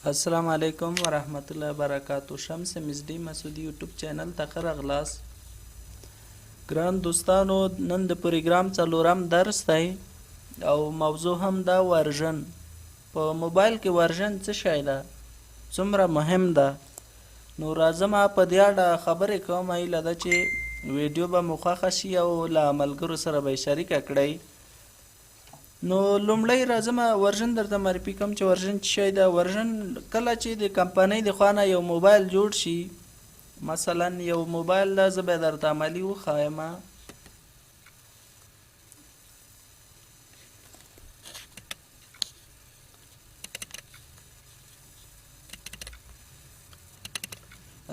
السلام علیکم ورحمت الله وبرکاتو. شمس ام اس ډي مسعودي یوټیوب چینل ته ښه راغلاست. ګران دوستانو، نن د پروګرام څلورم درس دی او موضوع هم دا ورژن. په موبایل کې ورژن څه شی ده، څومره مهم ده؟ نو راځم په دې اړه خبرې کوم. هیله ده چې ویډیو به مو خوښه شي او له ملګرو سره به یې شریکه کړئ. نو لومړی راځم ورژن درته معرفي کوم چې ورژن څه شی ده. ورژن کله چې د کمپنۍ د خوا نه یو موبایل جوړ شي، مثلا یو موبایل ده، زه به درته عملي وښایم.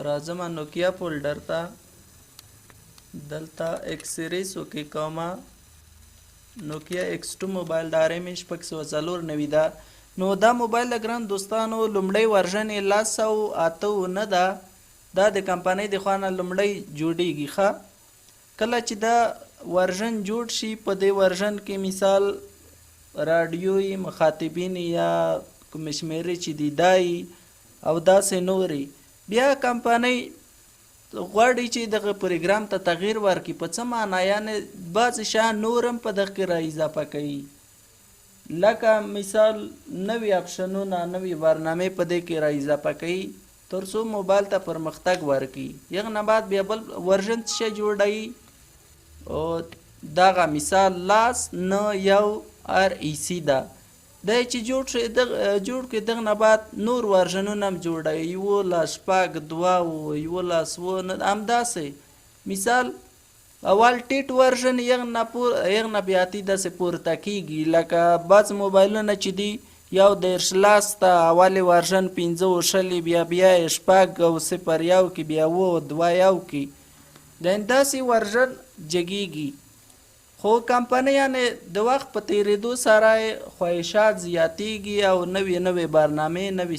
راځم نوکیا فولډر ته، دلته اکسریس وکې کوم. نوکیا ایکس 2 موبایل د آر ایم 694 ده. نو دا موبایل د ګران دوستانو لومړی ورژن یې لاس او اته نه ده، دا د کمپنۍ د خوا نه لومړی جوړیږي. ښه، کله چې دا ورژن جوړ شي، په دې ورژن کې مثال راډیوي مخاطبین یا کومې شمېرې چې دي دای او داسې نورې، بیا کمپنۍ غواړي چې دغه پروګرام ته تغییر ورکړي. په څه معنا؟ یعنې بعضې شیان نور هم په دغه کې را اضافه کوي، لکه مثال نوي اپشنونه، نوي برنامې په دې کې را اضافه کوي تر څو موبایل ته پرمختګ ورکړي. هغه نه بعد بیا بل ورژن څه شی جوړوي، او دغه مثال لاس نه یو ار ای سی ده، دی چې جوړ شي جوړ کړي. دغه نه بعد نور ورژنونه هم جوړوي، 11 6 2 و 11 و همداسې. مثال اول ټیټ ورژن، یغ نه پور یغ نه بیاتي داسې پورته کیږي. لکه بعض موبایلونه چې دي 31 لاس ته اولې ورژن 5 او 20، بیا بیا یې 6 او 0 1 کې، بیا 7 2 1 کې، داسې ورژن جګیږي. خو کمپنۍ یعنې د وخت په تیریدو سره خواهشات زیاتیږي او نوې نوې برنامې، نوي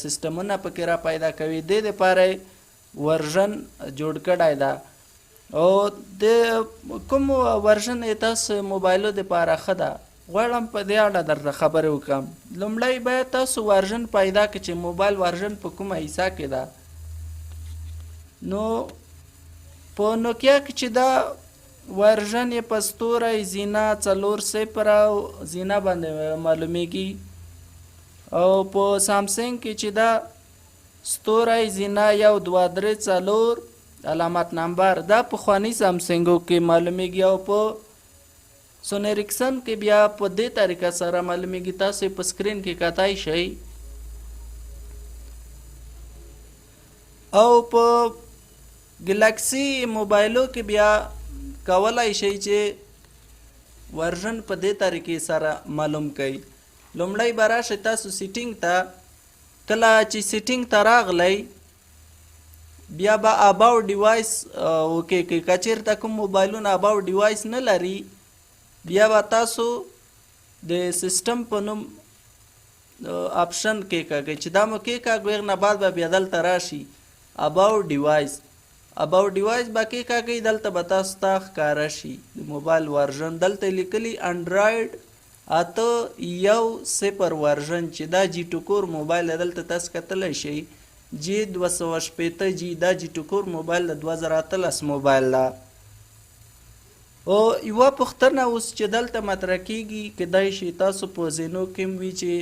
سیستمونه پکې را پیدا کوي. دې دپاره ورژن جوړ کړی ده. او د کوم ورژن یې تاسو موبایلو دپاره ښه ده، غواړم په دې اړه درته خبرې وکړم. لومړی باید تاسو ورژن پیدا کړئ چې موبایل ورژن په کومه حصه کې ده. نو په نوکیا کې چې دا ورژن یې په ستوری زینه 4 0 او زینه باندې معلومیږي، او په سامسنګ کې چې دا ستوری زینه 1 2 3 4 علامت نمبر دا پخواني سامسنګو کې معلومیږي، او په سوني اریکسن کې بیا په دې طریقه سره معلومیږي. تاسو یې په سکرین کې کتای شئ. او په ګلکسي موبایلو کې بیا کولای شئ چې ورژن په دې طریقې سره معلوم کړئ. لومړی به راشئ تاسو سیټینګ ته. کله چې سیټینګ ته راغلی، بیا به اباو ډیوایس وکې کوئ. که چېرته کوم موبایلونه اباو ډیوایس نه لري، بیا به تاسو د سیستم په نوم اپشن کېکاږئ. چې دا مو کېکاږو، هغه نه بعد به بیا دلته راشي اباو ډیوایس. اباو ډیوایس به کېکاږئ، دلته به تاسو ته ښکاره شي د موبایل ورژن. دلته لیکلي انډرایډ 8 1 0 ورژن چې دا جی 2 کور موبایل دی. دلته تاسو کتلی شئ جی 260 جی، دا جی 2 کور موبایل د 2018 موبایل ده. او یوه پوښتنه اوس چې دلته مطرح کیږي، کیدای شي تاسو په ذهنو کې هم وي چې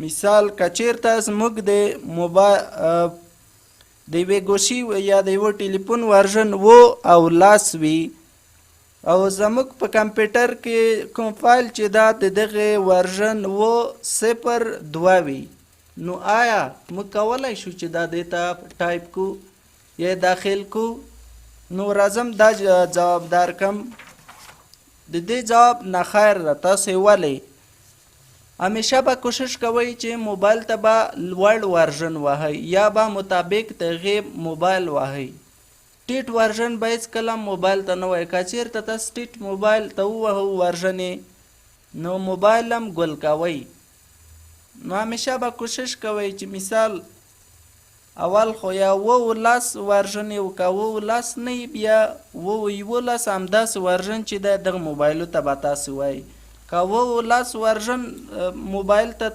مثال که چېرته زموږ د موبایل د یوې ګوشي یا د یوه ټلیفون ورژن و او لاس وي، او زموږ په کمپیوټر کې کوم فایل چې دا د دغې ورژن و 0 2 وي، نو آیا موږ کولی شو چې دا دې ته ټایپ کو یا داخل کو؟ نو راځم دا جواب درکم. د دې جواب نه خیر ده. تاسو یې ولې همیشه به کوشش کوئ چې موبایل ته به لوړ ورژن وهئ یا به مطابق د هغې موبایل وهئ. ټیټ ورژن به هېڅکله موبایل ته نه وهئ. که چېرته تاسو ټیټ موبایل ته ووهو ورژن یې، نو موبایل هم ګل کوئ. نو همیشه به کوشش کوئ چې مثال اول خو یا 7 10 ورژن یې که 7 10 نه وي، بیا 7 11 همداسې ورژن چې دی دغه موبایلو ته به تاسو وایئ. که 7 10 ورژن موبایل ته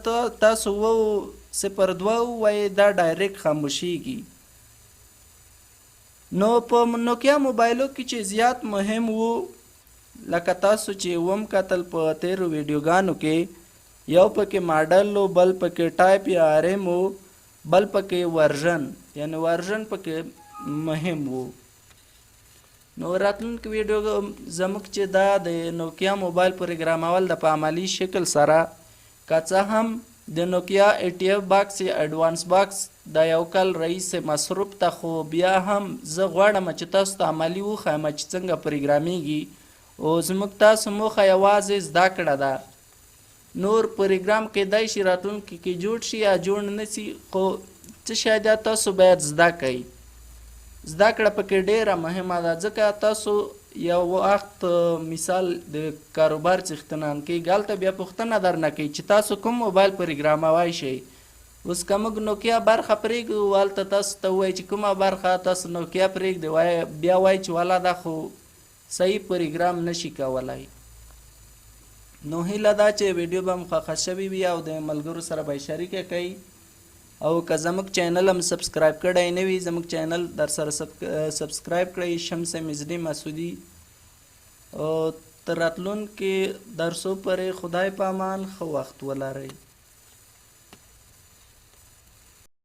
تاسو 7 02 ووایې دا ډایرکټ خاموشیږي. نو په نوکیا موبایلو کې چې زیات مهم وو، لکه تاسو چې وم کتل په تیرو ویډیوګانو کې، یو پکې ماډل و، بل پکې ټایپ یا اریم و، بل پکې ورژن، یعنی ورژن پکې مهم وو. نو راتلونکي ویډیو زموږ چې دا د نوکیا موبایل پروګرامول د په عملی شکل سره، که څه هم د نوکیا ای ټي اف باکس یا اډوانس باکس د یو کال رئیس مصروف ته، خو بیا هم زه غواړم چې تاسو ته عملی وښایم چې څنګه پروګرامیږي، او زموږ تاسو موخه یوازې زده کړه ده. نور پروګرام کېدای شي راتلونکي کې جوړ شي یا جوړ نه شي، خو څه شی ده تاسو باید زده کړئ. زده کړه پکې ډیره مهمه ده، ځکه تاسو یو وخت مثال د کاروبار څښتنان کېږي، هلته بیا پوښتنه درنه کوي چې تاسو کوم موبایل پروګراموای شئ. اوس که موږ نوکیا برخه پرېږدو، هلته تاسو ته ووایي چې کومه برخه تاسو نوکیا پرېږدئ، بیا وایي چې والا دا خو صحیح پروګرام نشي کولی. نو هیله ده چې ویډیو به مو خوښه شوې وي او د ملګرو سره به یې شریکه کړئ، او که زموږ چینل هم سبسکرایب کړی نه وي، زموږ چینل در سره سبسکرایب کړئ، شمس مزدي مسعودي. او تر راتلونکي درسو پورې خدای په امان، ښه وخت ولرئ.